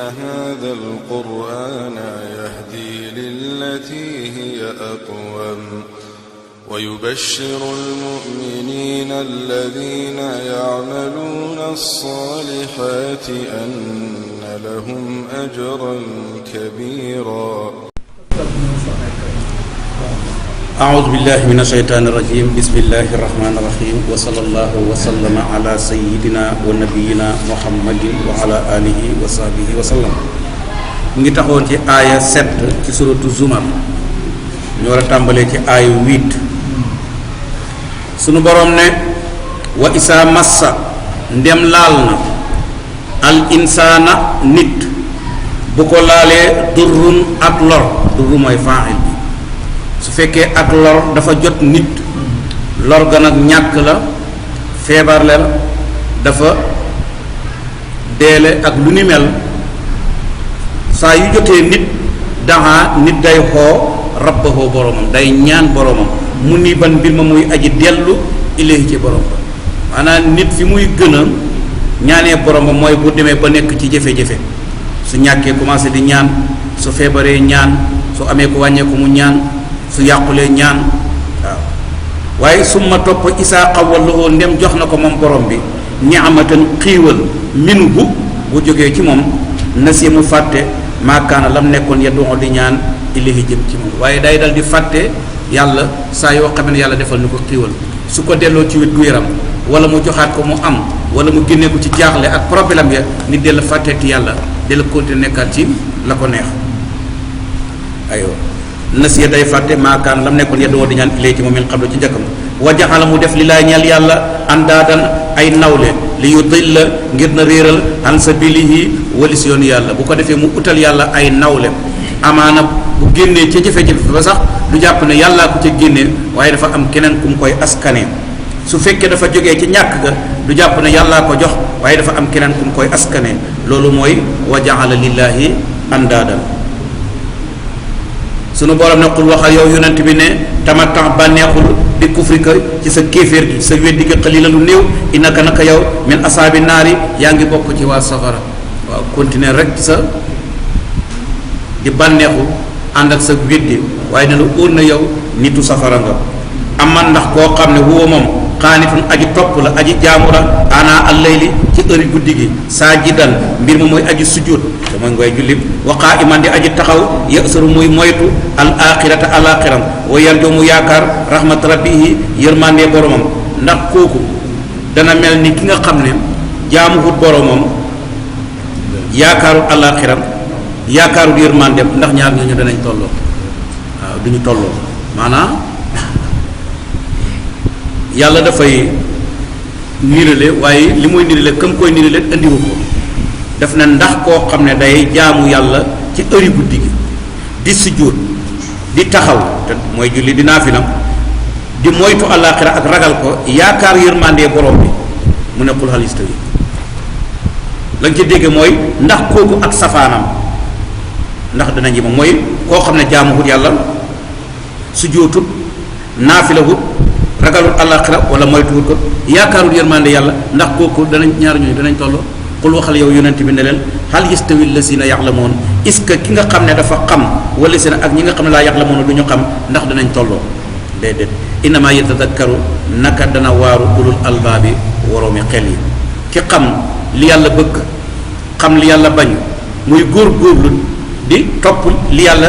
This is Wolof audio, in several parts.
هذا القرآن يهدي للتي هي أقوم ويبشر المؤمنين الذين يعملون الصالحات أن لهم أجرا كبيرا. أعوذ بالله من الشيطان الرجيم. بسم الله الرحمن الرحيم. وصلى الله وسلم على سيدنا ونبينا محمد وعلى آله وصحبه وسلم. ngi taxoon ci aaya 7 ci suratu Zumar, ñu war a tàmbalee ci aaya 8. sunu borom ne wa isa massa ndem laal na al insaana nit bu ko laalee durrun ak lor, durru mooy faa'il bi. su fekkee ak lor dafa jot nit, lor ga nag ñàkk la, feebar la, dafa deele ak lu ni mel, saa yu jotee nit daxa nit day xoo rabbahu boromam, day ñaan boromam mu ni ban mbir ma muy aji dellu ilayhi ci borom ba. maanaam nit fi muy gën a ñaanee boromam mooy bu demee ba nekk ci jafe-jafe, su ñàkkee commencé di ñaan, su feebaree ñaan, su amee ko wàññeeku mu ñaan, su yàqulee ñaan. waaw waaye summa topp isaa xawaloo ndem jox na ko moom borom bi ni'amatan xiiwal minhu bu jógee ci moom nasi mu fàtte maakaana lam nekkoon yadduxo di ñaan ilahi jëm ci moom, waaye day dal di fàtte yàlla saa yoo xam ne yàlla defal ni ko xiiwal. su ko delloo ci wet gu yaram wala mu joxaat ko mu am, wala mu génnee ko ci jaaxle ak problème ya, nit dell fàtteeti yàlla dell continuer nekkaat ci la ko neex. aywa nasiya day fàtte maakaan lam nekkoon yeddu woo di ñaan ilay ci moom min qablu ci njëkkam. wa jaxala mu def li laay ñeel yàlla andaadan ay nawle li yudilla ngir na réeral an sabilihi walis yoonu yàlla. bu ko defee mu utal yàlla ay nawle, amaana bu génnee ca jafe-jafe ba sax du jàpp ne yàllaa ko ca génnee, waaye dafa am keneen ku mu koy askanee. su fekkee dafa jógee ci ñàkk ga du jàpp ne yàllaa ko jox, waaye dafa am keneen ku mu koy askanee. loolu mooy wa jaxala lillahi andaadan. sunu borom ne qul waxal yow yonent bi ne tamattax bànneexul bi kufrika ci sa kéeféer gi, sa weddi gi xalila lu néew, innaka naka yow min asaabi naari yaa ngi bokk ci waa safara. waaw continuer rek ci sa di bànneexu ànd ak sa weddi, waaye ne la óor na yow nitu safara nga. aman ndax koo xam ne huwa moom xaanitun aji topp la, aji jaamu la ana allayli ci heure guddi gi, saajidan mbir ma mooy aji sujjóot te mooy ngoy jullit, wa qaa'iman di aji taxaw, ya'saru muy moytu al axirata al axiram, wa yarju mu yaakaar rahmat rabbihi yërmande boromam. ndax kooku dana mel ni ki nga xam ne jaamuwut boromam, yaakaarut al axiram, yaakaarut yërmande. ndax ñaar ñooñu danañ tolloo? waaw duñu tolloo. maanaam yàlla dafay nirale, waaye li muy nirale kam koy nirale andiwu ko. daf na ndax koo xam ne day jaamu yàlla ci heure guddi gi, di sujjóot, di taxaw te mooy julli, di naafilam, di moytu àllaaxira ak ragal ko, yaakaar yërmandee borom bi, mu ne qul hal yastawi. la nga ci dégg mooy ndax kooku ak safaanam ndax dana ñi ma mooy koo xam ne jaamuwut yàlla, sujjóotut, naafilawut, ragalul àllaaxira wala moytuwut ko, yaakaarul yërmande yàlla, ndax kooku danañ ñaar ñooñu danañ tolloo. qul waxal yow yonent bi ne leen hal yastawi llazina yaxlamuun, est-ce que ki nga xam ne dafa xam wala seen ak ñi nga xam ne laa yaxlamuun du ñu xam ndax danañ tolloo? déedéet. innama yatadakkaru naka dana waaru ulul albaabi woroomi xel yi. ki xam li yàlla bëgg, xam li yàlla bañ, muy góor-góorlu di topp li yàlla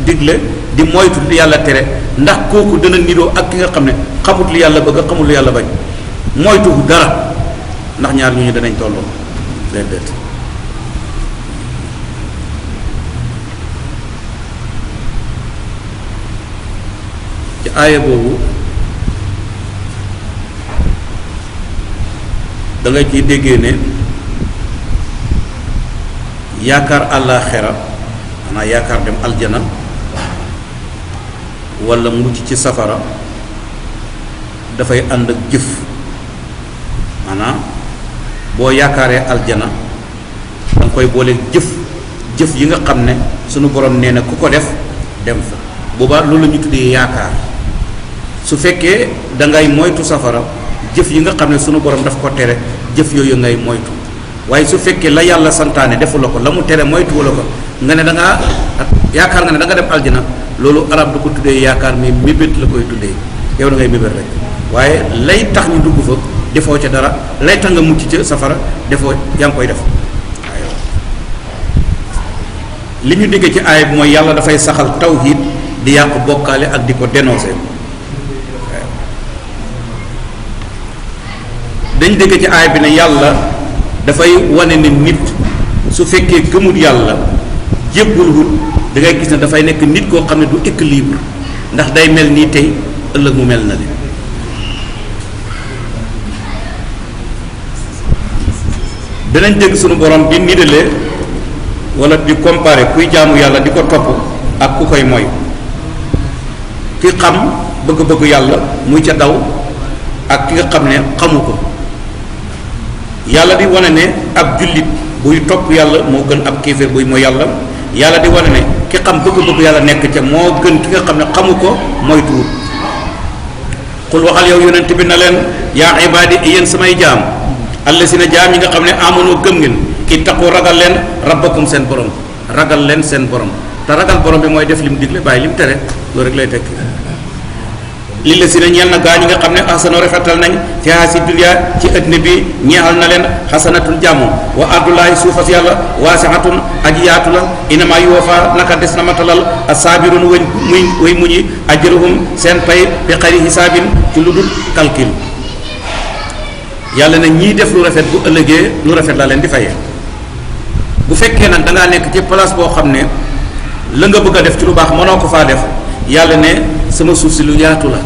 digle, di moytu li yàlla tere, ndax kooku dana niroo ak ki nga xam ne xamut li yàlla bëgg, xamul li yàlla bañ, moytu dara, ndax ñaar ñu danañ tolloo? déedéet. ci aaya boobu da nga ciy déggee ne yaakaar àllaaxira, maanaam yaakaar dem aljana wala mucc ci safara, dafay ànd ak jëf. maanaam boo yaakaaree aljana da nga koy boole jëf yi nga xam ne sunu borom nee na ku ko def dem fa. boobaa loolu la ñu tuddee yaakaar. su fekkee da ngay moytu safara, jëf yi nga xam ne sunu borom daf ko tere, jëf yooyu ngay moytu. waaye su fekkee la yàlla santaane defu la ko la mu tere moytuwu la ko nga ne da ngaa yaakaar nga ne da nga dem aljana loolu arab du ko tuddee yaakaar mais mébét la koy tuddee yow da ngay mébét rek waaye lay tax ñu dugg fa defoo ca dara lay tax nga mucc ca safara defoo yaa ngi koy def li ñu digg ci aaya bi mooy yàlla dafay saxal tawhid di yàq bokkaale ak di ko dénoncer dañ dégg ci aaya bi ne yàlla dafay wane ne nit su fekkee gëmul yàlla jébbulwul da ngay gis ne dafay nekk nit koo xam ne du équilibre ndax day mel nii tey ëllëg mu mel na li danañ dégg sunu borom di nidalee wala di comparer kuy jaamu yàlla di ko topp ak ku koy moy ki xam bëgg-bëgg yàlla muy ca daw ak ki nga xam ne xamu ko yàlla di wane ne ab jullit buy topp yàlla moo gën ab kéeféer buy mooy yàlla yàlla di wane ne ki xam bëgg-bëgg yàlla nekk ca moo gën ki nga xam ne xamu ko mooy tuut xul waxal yow yonent bi na leen yaa ibaadi yéen samay jaam allasina jaam yi nga xam ne amonoo gëm ngeen ittaqu ragal leen rabbakum seen borom ragal leen seen borom te ragal borom bi mooy def lim digle bàyyi lim tere loolu rek lay tekk li la si ne ñeel na gaa ñi nga xam ne ahsano rafetal nañ fi haasi dunya ci àddina bi ñeexal na leen xasanatun jàmm wa ardullahi suufas yàlla waasiatun aji yaatu la inama yuwafa naka des na matalal asaabirun way muñi ajruhum seen pay bi xayri hisaabin ci lu dul calcul yàlla na ñii def lu rafet bu ëllëgee lu rafet laa leen di fayee bu fekkee nag da ngaa nekk ci place boo xam ne la nga bëgg a def ci lu baax mënoo ko faa def yàlla ne sama suuf si lu yaatu la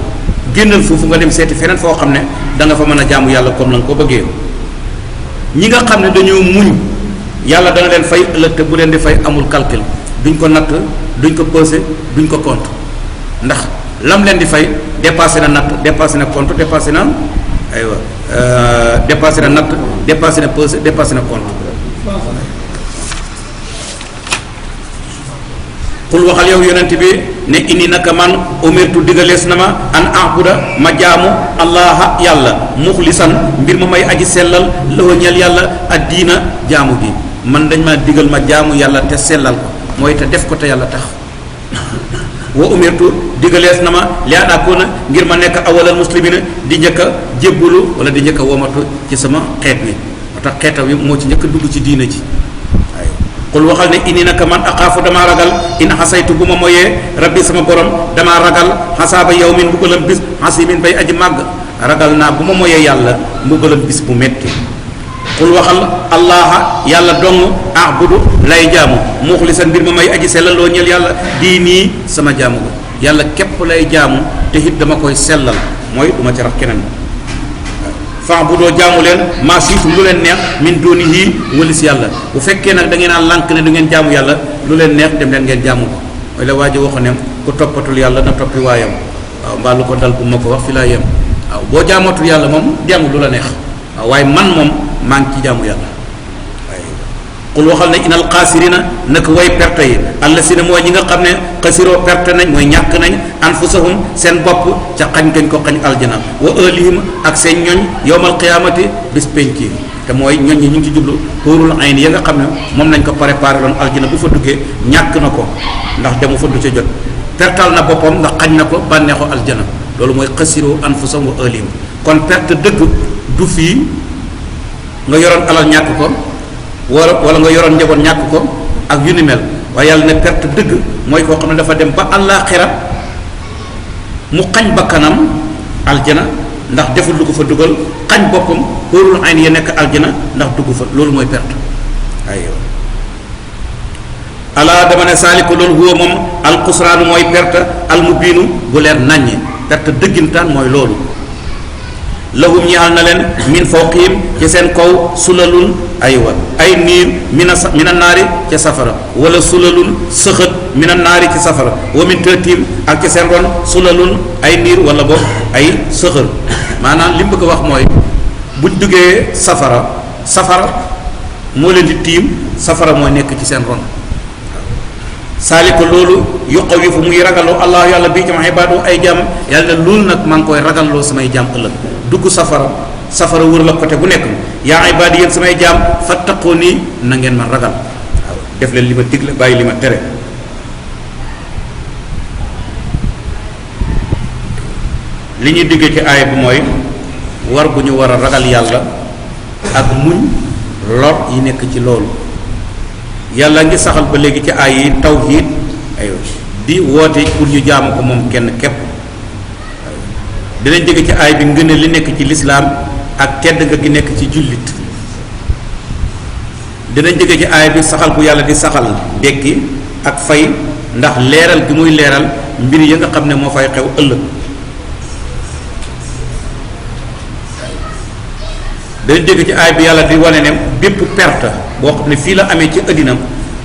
génnal foofu nga dem seeti feneen foo xam ne da nga fa mën a jaamu yàlla comme na nga ko bëggee ñi nga xam ne dañoo muñ yàlla dana leen fay ëllëg te bu leen di fay amul calcul duñ ko natt duñ ko peser duñ ko compte ndax lam leen di fay dépassé na natt dépassé na compte dépassé na aywa dépassé na natt dépassé na peser dépassé na compte xul waxal yow yonent bi ne indi naka man umirtu digalees na ma an abuda ma jaamu allaha yàlla muxlisan mbir ma may aji sellal loo ñeel yàlla ak diina jaamu gi man dañ ma digal ma jaamu yàlla te sellal ko mooy te def ko te yàlla tax wa umirtu digalees na ma li an akuna ngir ma nekk awalal muslimina di njëkk a jébbulu wala di njëkk a womatu ci sama xeet wi moo tax xeetaw yi moo ci njëkk a dugg ci diina ji xul waxal ne inni naka man axaafu damaa ragal in xasaytu bu ma moyee rabbi sama borom damaa ragal xasaaba yawmin mbugalam bis xasimin bay aji màgg ragal naa bu ma moyee yàlla mbugalam bis bu metti xul waxal allaha yàlla dong abudu lay jaamu muxlisan mbir ma may aji sellal loo ñeel yàlla diini sama jaamu ko yàlla képp lay jaamu te it dama koy sellal mooy du ma ci rax keneen fan bu doo jaamu leen maa siitu lu leen neex min dunihi walis yàlla bu fekkee nag da ngeen a lànk ne du ngeen jaamu yàlla lu leen neex dem leen ngeen jaamu ko mooy la waa ji waxoon ne ku toppatul yàlla na toppi waayam waaw mbaa lu ko dal bu ma ko wax fi laa yem waaw boo jaamatul yàlla moom jaamu lu la neex waaw waaye man moom maa ngi ci jaamu yàlla waaye xul waxal ne inal xaasirina naka way perte yi allasina mooy ñi nga xam ne xasiroo perte nañ mooy ñàkk nañ anfusahum seen bopp ca xañ gañ ko xañ aljana wa ahlihim ak seen ñoñ yowmal qiyaamati bis penc te mooy ñoñ ñi ñu ngi ci jublu xuurul ayn ya nga xam ne moom lañ ko préparé loon aljana bu fa duggee ñàkk na ko ndax demu fa du ca jot pertal na boppam ndax xañ na ko bànneexu aljana loolu mooy xasiroo anfusahum wa ahlihim kon perte dëgg du fii nga yoroon alal ñàkk ko wala nga yoroon njaboot ñàkk ko ak yu ni mel waaye yàlla ne perte dëgg mooy koo xam ne dafa dem ba àllaaxira mu xañ bakkanam aljana ndax deful lu ko fa dugal xañ boppam xóorul ayn ya nekk aljana ndax dugg fa loolu mooy perte aywa ala dama ne saaliku loolu huwa moom alxusraanu mooy perte almubiinu bu leer naññi perte dëggintaan mooy loolu lahum ñaal na leen min fawqihim ci seen kaw sulalun aywa ay niir mina naari ca safara wala sulalun sëxët mina naari ci safara wa min tëtiim ak ci seen ron sulalun ay niir wala boog ay sëxër maanaam li mu bëgg a wax mooy buñ duggee safara moo leen di tiim safara mooy nekk ci seen ron saalika loolu yuqawifu muy ragalloo allah yàlla bii jama ibaadu ay jàmm yàlla ne loolu nag maa ngi koy ragalloo samay jàmm ëllëg dugg safara safara wër la côté bu nekk yaa ibaadi yéen samay jaam fattaquni na ngeen ma ragal waaw def leen li ma digle bàyyi li ma tere li ñuy diggee ci aaya bi mooy war bu ñu war a ragal yàlla ak muñ lor yi nekk ci loolu yàlla ngi saxal ba léegi ci aaya yi tawhid aywa di woote pour ñu jaamu ko moom kenn képp dinañ jóge ci aaya bi ngëneel li nekk ci lislaam ak tedd nga gi nekk ci jullit dinañ jóge ci aaya bi saxal bu yàlla di saxal dekki ak fay ndax leeral gi muy leeral mbir yi nga xam ne moo fay xew ëllëg danañ dégg ci aay bi yàlla di wane ne bépp perte boo xam ne fii la amee ci addinam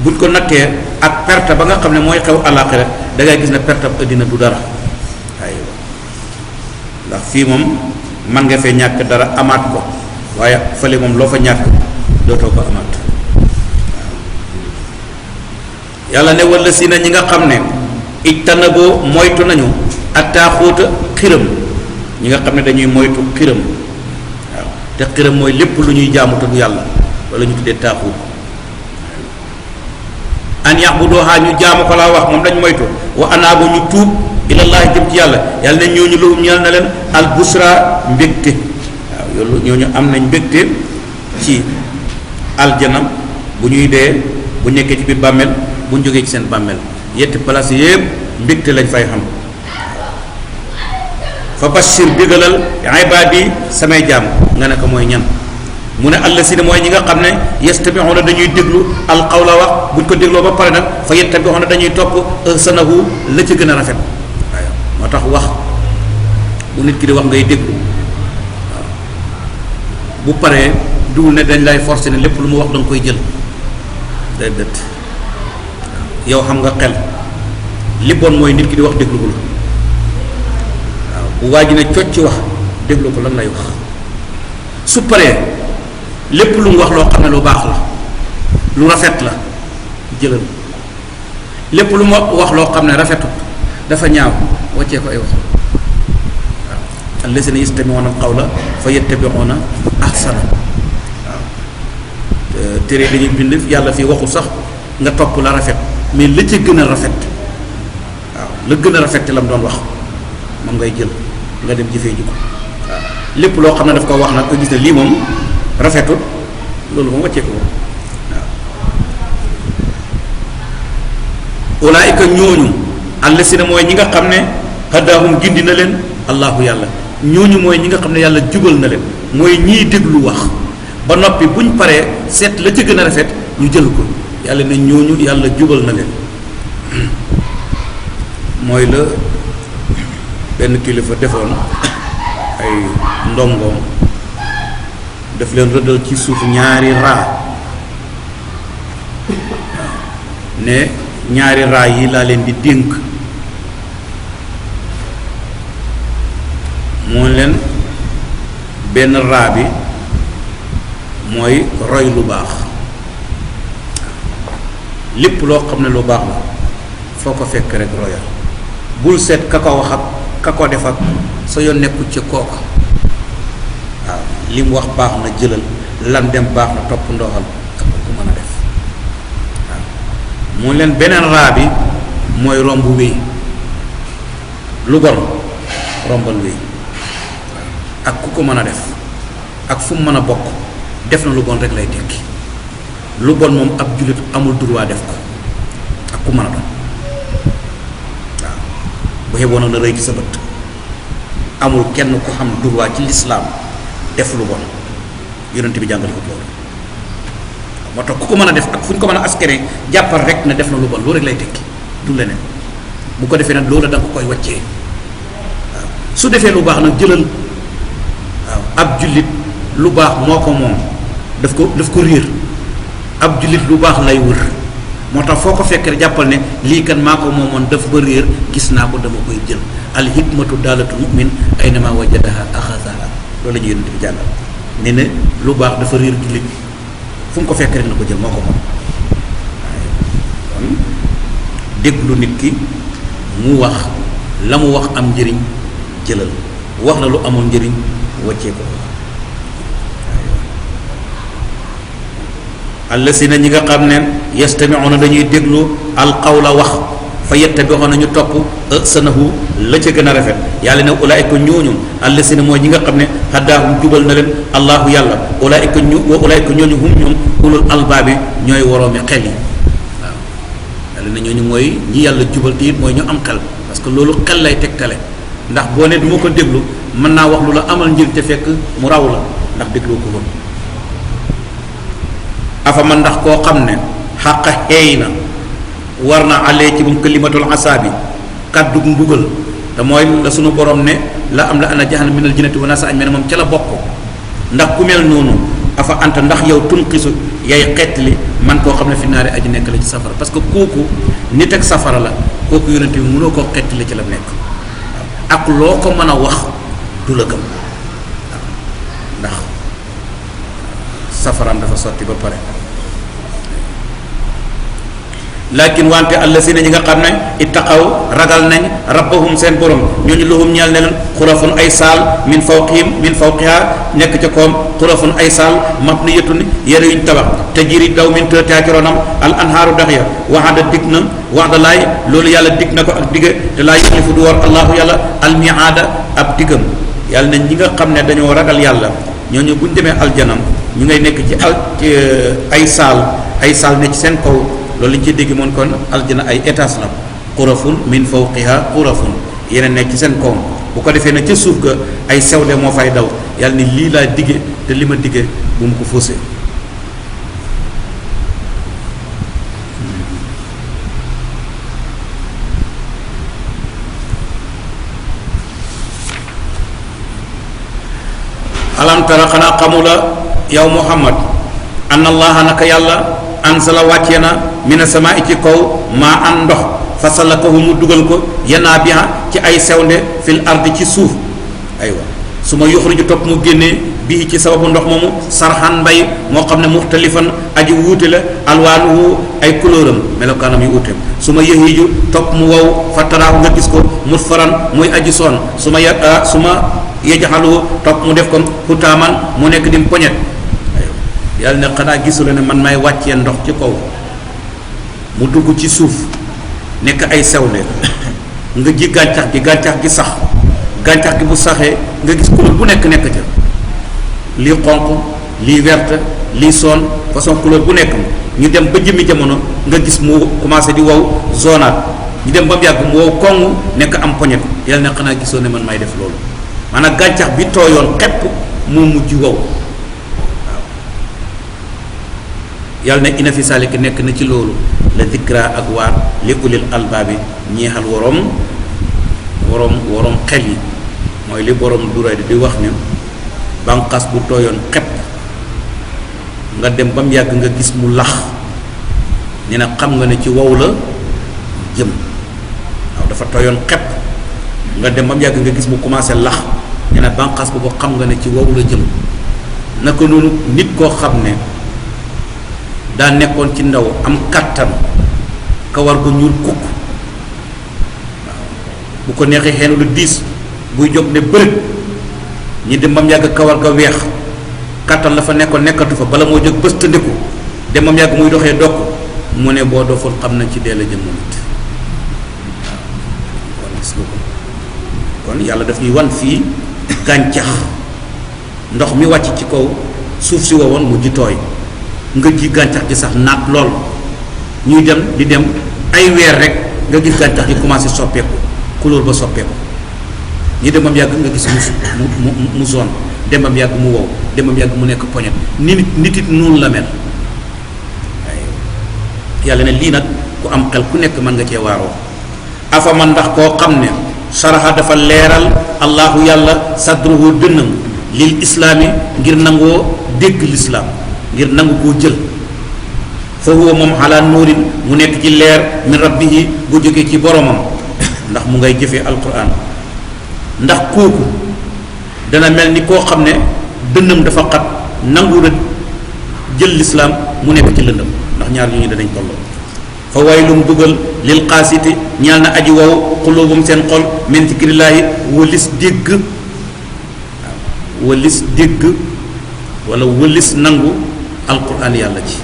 buñ ko nattee ak perte ba nga xam ne mooy xew àllaaxira da ngay gis ne perte ab addina du dara aywa ndax fii moom man nga fee ñàkk dara amaat ko waaye fële moom loo fa ñàkk dootoo ko amaat yàlla ne wala si na ñi nga xam ne ijtanaboo moytu nañu attaaxuuta xiram ñi nga xam ne dañuy moytu xiram te xiram mooy lépp lu ñuy jaamu te du yàlla wala ñu tuddee taaxuut an yaxbuduha ñu jaamu ko laa wax moom dañ moytu wa anaabu ñu tuub ilallahi jëm ci yàlla yàlla ne ñooñu lahum ñeel na leen al busra mbégte waaw yoolu ñooñu am nañ mbégte ci aljana bu ñuy dee bu nekkee ci biir bàmmeel bu ñu jógee ci seen bàmmeel yetti place yépp mbégte lañ fay xam fa bashir bégalal ibaadi samay jaam nga ne ko mooy ñan mu ne allasina mooy ñi nga xam ne yastabixuuna dañuy déglu alqawla wax buñ ko dégloo ba pare nag fa yattabixuuna dañuy topp ahsanahu la ci gën a rafet waaw moo tax wax bu nit ki di wax ngay déglu waaw bu paree duwul ne dañ lay forcer ne lépp lu mu wax da nga koy jël déedéet yow xam nga xel li bon mooy nit ki di wax déglu ko la bu waa ji ne cocc ci wax déglu ko lan lay wax su paree lépp lu mu wax loo xam ne lu baax la lu rafet la jëlal lépp lu mu wax loo xam ne rafetut dafa ñaaw wàccee ko ay wax waaw allazina yastami'una al-qawla fa yattabi'una ahsana waaw téere dañuy bind yàlla fii waxu sax nga topp la rafet mais la ca gën a rafet waaw la gën a rafet te la mu doon wax moom ngay jël nga dem jëfee ji ko waaw lépp loo xam ne daf ko wax nag nga gis ne lii moom rafetut loolu moom wàccee ko moom waaw ulaayika ñooñu allasina mooy ñi nga xam ne hadaahum gindi na leen allahu yàlla ñooñu mooy ñi nga xam ne yàlla jubal na leen mooy ñiy déglu wax ba noppi buñ paree seet la ca gën a rafet ñu jël ko yàlla ne ñooñu yàlla jubal na leen mooy la benn kilifa defoon ay ndongoom daf leen rëddal ci suuf ñaari raa ne ñaari raa yi laa leen di dénk moo leen benn raa bi mooy roy lu baax lépp loo xam ne lu baax la foo ko fekk rek royal bul seet ka ko wax ak ka ko def ak sa yoon nekkul ci kooka waaw li mu wax baax na jëlal lan dem baax na topp ndoxal ak ku mën a def waaw mu leen beneen raa bi mooy romb wéy lu bon rombal wéy ak ku ko mën a def ak fu mu mën a bokk def na lu bon rek lay tekki lu bon moom ab jullit amul droit def ko ak ku mën a doon waaw bu xeboon nag na rëy ci sa bët amul kenn ku xam droit ci lislaam def lu bon yonent bi jàngale ko loolu moo tax ku ko mën a def ak fu ñu ko mën a askane jàppal rek ne def na lu bon loolu rek lay tekki du leneen bu ko defee nag loolu da nga koy wàccee waaw su defee lu baax nag jëlal waaw ab jullit lu baax moo ko moom daf ko réer ab jullit lu baax lay wër moo tax foo ko fekk rek jàppal ne lii kan maa ko moomoon daf ba réer gis naa ko dama koy jël al hikmatu daalatu mu'min aynama wajadaha axazaha loolu la ñu yonent bi jàngal ne ne lu baax dafa réer jullit fu mu ko fekk rek na ko jël moo ko moom waaye kon déglu nit ki mu wax la mu wax am njëriñ jëlal wax na lu amul njëriñ wàccee ko allasina ñi nga xam ne yastami'una dañuy déglu alqawla wax fa yattabi'una ñu topp ahsanahu la ca gën a rafet yàlla ne ulaa'ika ñooñu allasina mooy ñi nga xam ne hadaahum jubal na leen allahu yàlla ulaa'ika ñooñu hum ñoom ulul albaabi ñooy woroomi xel yi waaw yàlla ne ñooñu mooy ñi yàlla jubal te it mooy ñu am xel parce que loolu xel lay tegtale ndax boo ne du ma ko déglu mën naa wax lu la amal njëriñ te fekk mu raw la ndax dégloo ko woon afa man ndax koo xam ne xàqa xeey na war na alee ci moom kalimatul asaabi kaddu mbugal te mooy la sunu borom ne la am la ana jahannam minal jinnati wa naas ajma'iin moom ca la bokk ndax ku mel noonu afa anta ndax yow tunqisu yay xettali man koo xam ne fi naari aji nekk la ci safara parce que kooku nit ak safara la kooku yonent bi mënoo koo xettali ci la nekk ak loo ko mën a wax du la gëm ndax safaraam dafa sotti ba pare lakin wante allasina ñi nga xam ne ittaqaw ragal nañ rabbahum seen borom ñooñu lahum ñeel ne leen xurafun ay saal min fawqiha nekk ca koom xurafun ay saal mabniyatun yére yuñ tabax tajri daw min tahtiha ci ronam al anhaaru dax ya waxada dig na wax da laay loolu yàlla dig na ko ak digge te laa yuxlifu du war allahu yàlla almiaada ab diggam yàlla nañ ñi nga xam ne dañoo ragal yàlla ñooñu buñ demee aljanam ñu ngay nekk ci ay saal ne ci seen kaw loolu liñ ci dégg moon kon aljana ay étage la xurafun min fawqiha xurafun yeneen nekk ci seen kawam bu ko defee nag ca suuf ga ay sewde moo fay daw yàlla ni lii laa digge te li ma digge bu mu ko faussé alam tara xanaa xamula yow muhammad anna allaha naka yàlla ansala wàccee na mina sama i ci kaw maa an ndox fasalakahu mu dugal ko yanaa bi ci ay sewnde fil ardi ci suuf aywa su ma yuxriju topp mu génnee bii ci sababu ndox moomu sarxan mbay moo xam ne muxtalifan aji wuute la alwaanuhu ay couleuram melokaanam yu wuute su ma yëhiju topp mu wow fa taraahu nga gis ko musfaran muy aji soon su ma yajaxaluhu topp mu def ko xutaaman mu nekk dim poñet yàlla ne xanaa gisula ne man may wàccee ndox ci kaw mu dugg ci suuf nekk ay sewnde nga ji gàncax gi sax gàncax gi bu saxee nga gis couleur bu nekk ca lii xonq lii verte lii jaune façon couleur bu nekk ñu dem ba jëmmi jamono nga gis mu commencé di wow zonaat ñu dem ba mu yàgg mu wow koŋŋ nekk am poñet yàlla ne xanaa gisoo ne man may def loolu maanaam gàncax bi tooyoon xepp moo mujj wow yàlla ne ina fi saalika nekk na ci loolu la dikra ak waar li ulil albaabi ñeexal woroom xel yi mooy li borom duray di wax ne bànqaas bu tooyoon xepp nga dem ba mu yàgg nga gis mu lax ne na xam nga ne ci wow la jëm waaw dafa tooyoon xepp nga dem ba mu yàgg nga gis mu commencé lax ne na bànqaas boobu xam nga ne ci wow la jëm naka noonu nit koo xam ne daa nekkoon ci ndaw am kàttan kawar gu ñuul kukk waaw bu ko neexee xeenu lu diis buy jóg ne bërëg ñi dem ba mu yàgg kawar ga weex kàttan la fa nekkoon nekkatu fa bala moo jóg bës tëndiku dem ba mu yàgg muy doxee dokk mu ne boo doful xam nañ ci dee la jëm nit waaw kon gis nga ko kon yàlla daf ñuy wan fii gàncax ndox mi wàcc ci kaw suuf si wowoon mu ji tooy nga ji gàncax gi sax naat lool ñuy dem di dem ay weer rek nga gis gàncax gi commencé soppeeku couleur ba soppeeku ñi dem ba mu yàgg nga gis mu zone dem ba mu yàgg mu wow dem ba mu yàgg mu nekk poñet nit it noonu la mel yàlla ne lii nag ku am xel ku nekk mën nga cee waaroo afa man ndax koo xam ne saraxa dafa leeral allahu yàlla sadruhu dënnam lil islaami ngir nangoo dégg lislaam ngir nangu koo jël fa huwa moom ala nuurin mu nekk ci leer min rabbihi bu jógee ci boromam ndax mu ngay jëfee alquran ndax kooku dana mel ni koo xam ne dënnam dafa xat nangu na jël lislaam mu nekk ci lëndam ndax ñaar ñu danañ tolloo fa waylum dugal lil qaasiti ñaal na aji wow xulóobum seen xol min zikrillaahi walis dégg walis dégg wala walis nangu alquran yàlla ci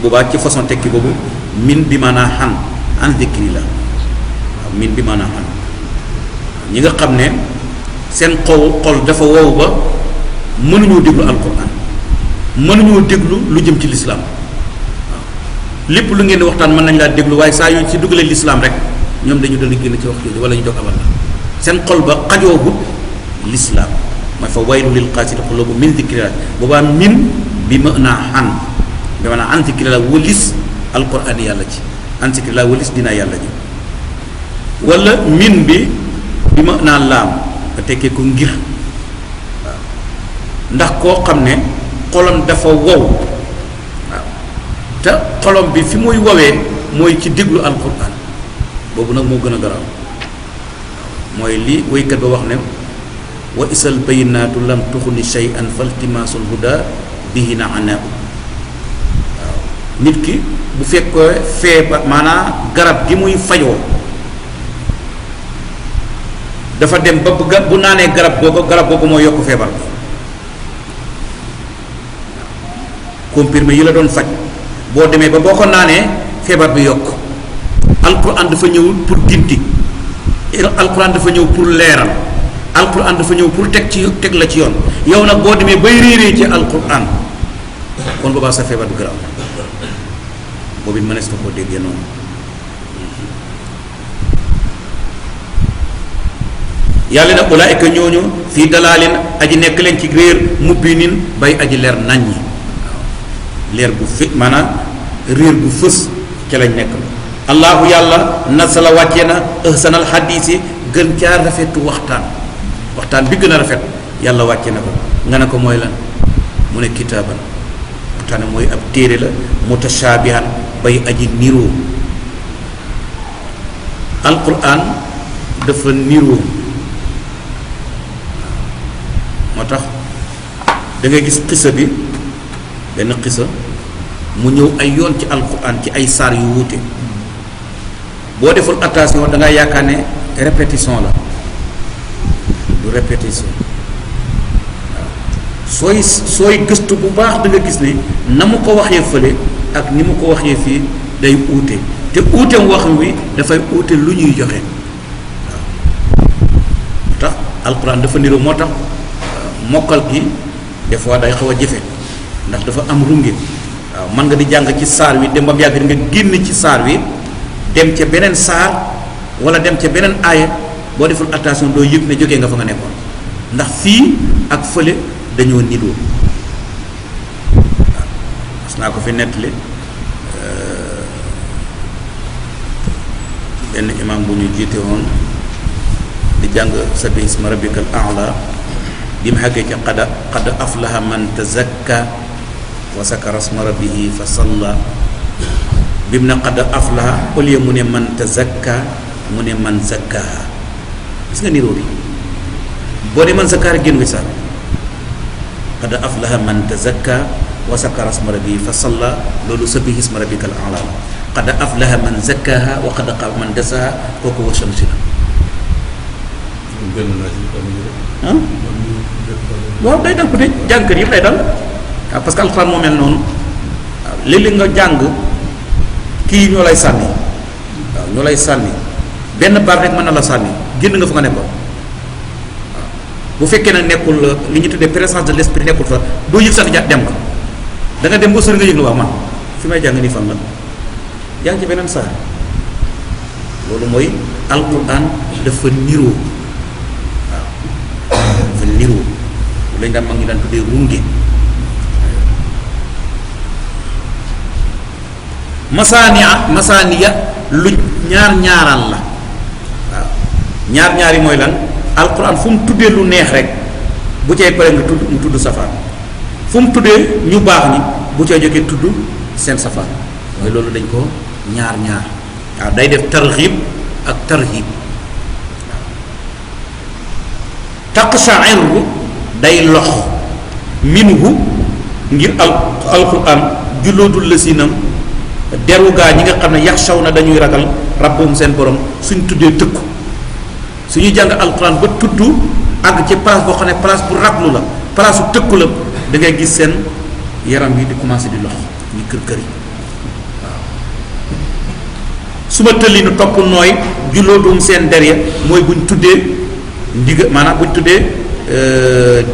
boobaa ci façon tekki boobu min bi maanaa an zikri la waaw min bi maanaa xan ñi nga xam ne seen xol dafa wow ba mënuñoo déglu alquran mënuñoo déglu lu jëm ci lislaam waaw lépp lu ngeen di waxtaan mën nañ laa déglu waaye saa yu ci dugalee lislaam rek ñoom dañu dana génn ci wax jooju wala ñu jóg abal la seen xol ba xajoogut lislaam mooy fa waylu lil qaasiyati quluubuhum min zikrillah boobaa min bi maanaa xan bi maanaa an zikrillah wëlis alquran yàlla ci an zikrillah wëlis dinaa yàlla ji wala min bi maanaa laam nga tekkee ko ngir waaw ndax koo xam ne xolam dafa wow waaw te xolom bi fi muy wowee mooy ci déglu alquran boobu nag moo gën a garaaw mooy li waykat ba wax ne wa isal bayinaatu lam tuxuni shay'an faltimaasul huda bihi na anaabu waaw nit ki bu fekkee feebar maanaam garab gi muy fajoo dafa dem ba bu naanee garab googu moo yokk feebar bi comprimé yi la doon faj boo demee ba boo ko naanee feebar bi yokk alquran dafa ñëw pour ginti alquran dafa ñëw pour leeral alquran dafa ñëw pour teg la ci yoon yow nag boo demee bay réeree ci alquran kon boobaa sa feebar bi garaaw boobu it mënees na koo déggee noonu yàlla nag ulaayika ñooñu fii dalaalin aji nekk leen ci réer mubbinin bay aji leer nañ ñi waaw leer bu fi maanaam réer bu fës ca lañ nekk allahu yàlla nasala wàccee na ahsanal xadiisi gën caa rafetu waxtaan bi gën a rafet yàlla wàcce na ko nga ne ko mooy lan mu ne kitaaban waxtaan mooy ab téere la mutashaabihan bay aji niroo alquran dafa niroo moo tax da ngay gis xisa bi benn xisa mu ñëw ay yoon ci alquran ci ay saar yu wuute boo deful attention da ngay yaakaar ne répétition la du répétition waaw sooy gëstu bu baax da nga gis ne na mu ko waxee fële ak ni mu ko waxee fii day uute te uuteem wax wi dafay uute lu ñuy joxe waaw moo tax alquran dafa niroo moo tax mokkal gi des fois day xaw a jafe ndax dafa am runge waaw mën nga di jàng ci saar wi dem ba mu yàgg nga génn ci saar wi dem ca beneen saar wala dem ca beneen aaya boo deful attention doo yëg ne jógee nga fa nga nekkoon ndax fii ak fële dañoo niroo waaw mas naa ko fi nettali benn imam bu ñu jiite woon di jàng sabbi isma rabbikal a'la bi mu xàggee ca qad aflaha man tazakka wa sakara isma rabbihi fa salla bi mu ne qad aflaha au lieu mu ne man tazakka mu ne man zakkaha gis nga niroo bi boo ne man zakkaha rek génn nga sax qad aflaha man tazakka wa sakara isma rabbihi fa salla loolu sabbihi isma rabbikal a'la qad aflaha man zakkaha wa qad xaaba man dassaha kooku wa shamsi la ah waaw day dal ko de jàngkat yëpp day dal waaw parce que alxuraan moo mel noonu waaw léeg-léeg nga jàng kii ñoo lay sànni waaw ñoo lay sànni benn baat rek mën na la sànni génn nga fa nga nekkoon waaw bu fekkee nag nekkul li ñu tuddee présence de l'esprit nekkul fa doo yëg sax dem ko da nga dem ba sori nga yëg la waaw man fi may jàng nii fan la yaa ngi ci beneen saar loolu mooy alxuraan dafa niroo waaw dafa niroo lañ daan mag ñi daan tuddee runge masaaniya lu ñaar-ñaaral la waaw ñaar-ñaar yi mooy lan alquran fu mu tuddee lu neex rek bu cay pare nga tudd mu tudd safaan fu mu tuddee ñu baax ñi bu cay jógee tudd seen safaan mooy loolu dañ ko ñaar-ñaar waaw day def targhib ak tarhib taqsha'irru day lox minhu ngir alquran jullootul la sinam deru gaa ñi nga xam ne yaxshaw na dañuy ragal rabbum seen borom suñ tuddee tëkku suñuy jàng alquran ba tudd àgg ci place boo xam ne place bu raglu la place bu tëkku la da ngay gis seen yaram yi di commencé di lox ñu kër kër yi su ma tëlli nu topp nooy jullootum seen der ya mooy buñ tuddee ndig maanaam buñ tuddee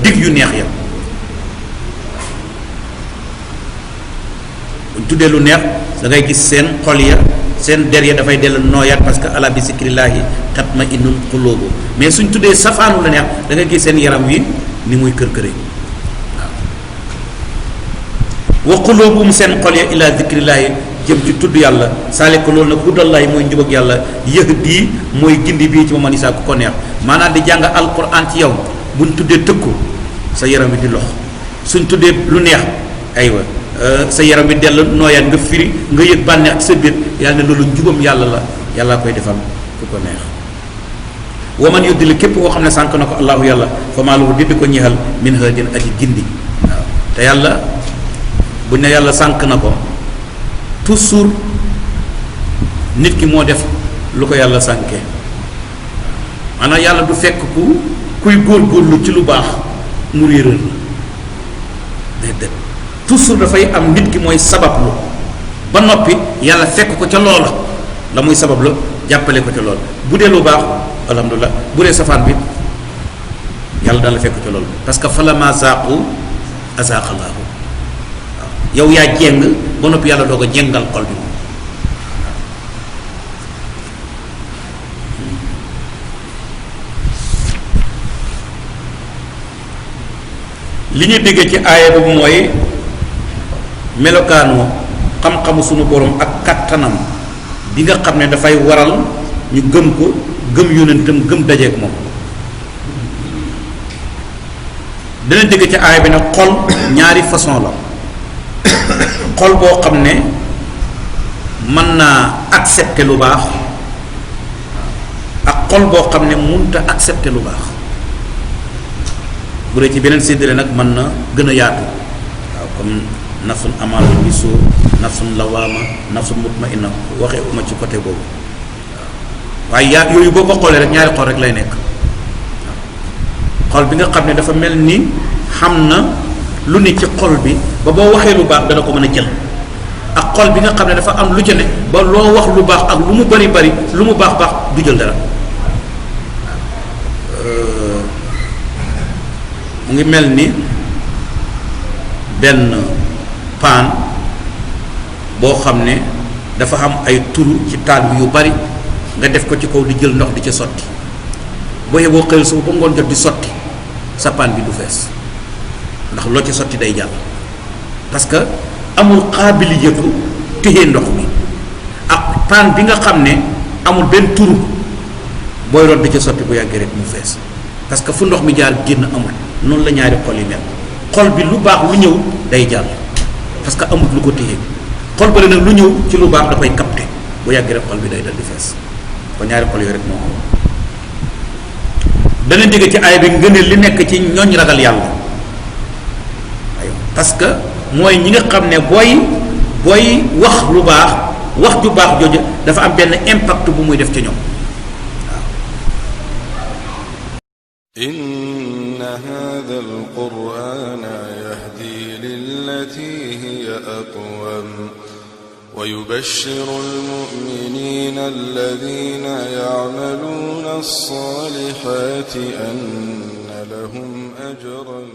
dig yu neex ya buñ tuddee lu neex da ngay gis seen xol ya seen der ya dafay dellu nooyaat parce que ala bi zikrillaahi tatma innul quluubu mais suñ tuddee safaanu la neex da ngay gis seen yaram wi ni muy kër-këree waaw wa quluubuhum seen xol ya ila zikrillaahi jëm ci tudd yàlla saale ko loolu nag hudallahi mooy njub ak yàlla yahdi mooy gindi bii ci ma man isaa ku ko neex maanaam di jàng alquran ci yow buñ tuddee tëkku sa yaram wi di lox suñ tuddee lu neex aywa sa yaram bi dellu nooyaat nga firi nga yëg bànneex ci sa biir yàlla ne loolu njubam yàlla la yàlla koy defal ku ko neex wa man yuddil képp koo xam ne sànk na ko allahu yàlla fa maa lahu di ko ñeexal min haadin aji gindi waaw te yàlla buñ ne yàlla sànk na ko toujours nit ki moo def lu ko yàlla sànkee maanaam yàlla du fekk kuy góorgóorlu ci lu baax mu réeral la déedéet toujours dafay am nit ki mooy sabablu ba noppi yàlla fekk ko ca loola la muy sabab la jàppale ko ca loola bu dee lu baax alhamdulilah bu dee safaan bi yàlla dana la fekk ca loolu parce que falama zaaqu azaaqallaahu waaw yow yaa jéng ba noppi yàlla doo ko jéngal xol bi moom li ñu déggee ci aaya boobu mooy melokaanu xam-xamu sunu borom ak kattanam bi nga xam ne dafay waral ñu gëm ko gëm yonentam gëm dajeek moom dana dégg ci aaya bi ne xol ñaari façon la xol boo xam ne mën naa accepter lu baax ak xol boo xam ne mënut a accepter lu baax bu dee ci beneen séddale nag mën na gën a yaatu waaw comme nafsun amaara bi suu nafsun lawaama nafsun mutmainna waxee uma ci côté boobu waaw waaye yaa yooyu boo ko xoolee rek ñaari xol rek lay nekk xol bi nga xam ne dafa mel ni xam na lu ne ci xol bi ba boo waxee lu baax dana ko mën a jël ak xol bi nga xam ne dafa am lu ca ne ba loo wax lu baax ak lu mu bari bari lu mu baax baax du jël dara mu ngi mel ni benn paan boo xam ne dafa am ay turu ci taal bi yu bari nga def ko ci kaw di jël ndox di ca sotti boo yeboo xëyal suba ba ngoon jot di sotti sa paan bi du fees ndax loo ci sotti day jàll parce que amul xaabiliyatu téye ndox mi ak paan bi nga xam ne amul benn turu booy root di ca sotti bu yàggee rek mu fees parce que fu ndox mi jaar génn amul noonu la ñaari xol yi mel xol bi lu baax lu ñëw day jàll parce que amul lu ko téye xol ba nag lu ñëw ci lu baax da koy capté bu yàggee rek xol bi day dal di fees kon ñaari xol yooyu rek moo am dana dégg ci aaya bi ngëneel li nekk ci ñooñ ragal yàlla parce que mooy ñi nga xam ne booy wax lu baax wax ju baax jooju dafa am benn impact bu muy def ci ñoom inna hadha al-qur'ana yahdi lillati hiya aqwam wa yubashshiru al-mu'minina alladhina ya'maluna as-salihati anna lahum ajran